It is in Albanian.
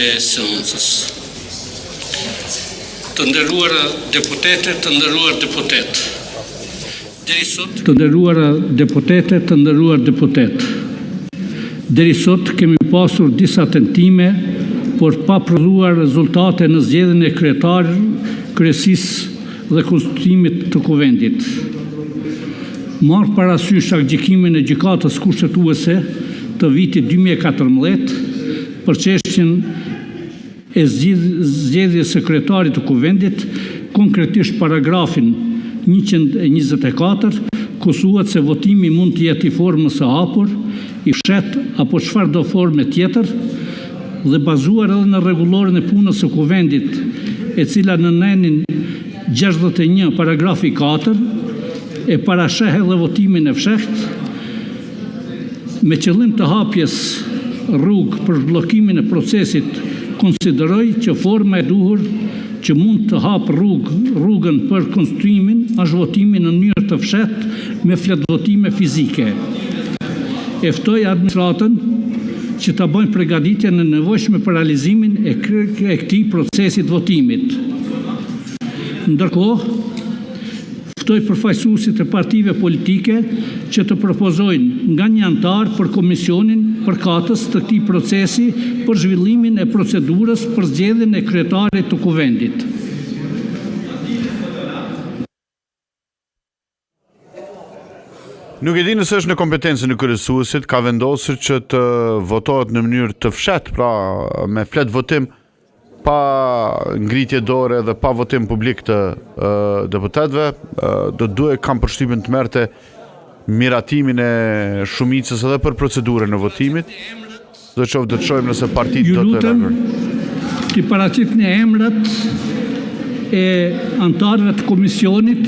E seancës. Të nderuara deputete, të nderuar deputetë. Deri sot Të nderuara deputete, të nderuar deputetë. Deri sot kemi pasur disa tentime, por pa prodhuar rezultate në zgjedhjen e kryetarit, kryesisë dhe konstituimit të Kuvendit. Marrë parasysh aktgjykimin e Gjykatës Kushtetuese të vitit 2014 për çështjen e zgjedhjes së kryetarit të Kuvendit, konkretisht paragrafin 124, ku thuhet se votimi mund të jetë i formës së hapur, i fshehtë apo çfarëdo forme tjetër, dhe bazuar edhe në rregulloren e punës së Kuvendit, e cila në nenin 61 paragrafi 4 e parasheh edhe votimin e fshehtë, me qëllim të hapjes rrugë për zhbllokimin e procesit, konsideroj që forma e duhur që mund të hapë rrugë rrugën për konstituimin është votimi në mënyrë të fshehtë me fletëvotime fizike. E ftoj administratën që ta bëjnë përgatitjen e nevojshme për realizimin e këtij procesi të votimit. Ndërkohë, ftoj përfaqësuesit e partive politike që të propozojnë nga një anëtar për komisionin përkatës të këtij procesi për zhvillimin e procedurës për zgjedhjen e kryetarit të Kuvendit. Nuk e di nëse është në kompetencën e kryesuesit, ka vendosur që të votohet në mënyrë të fshehtë, pra me fletë votim pa ngritje dore dhe pa votim publik të deputetëve, do të duhej kam përshtypjen të merrte miratimin e shumicës edhe për procedurën e votimit. Do të qoftë do të shohim nëse partitë do të reagojnë. T'i paraqitni emrat e anëtarëve të komisionit.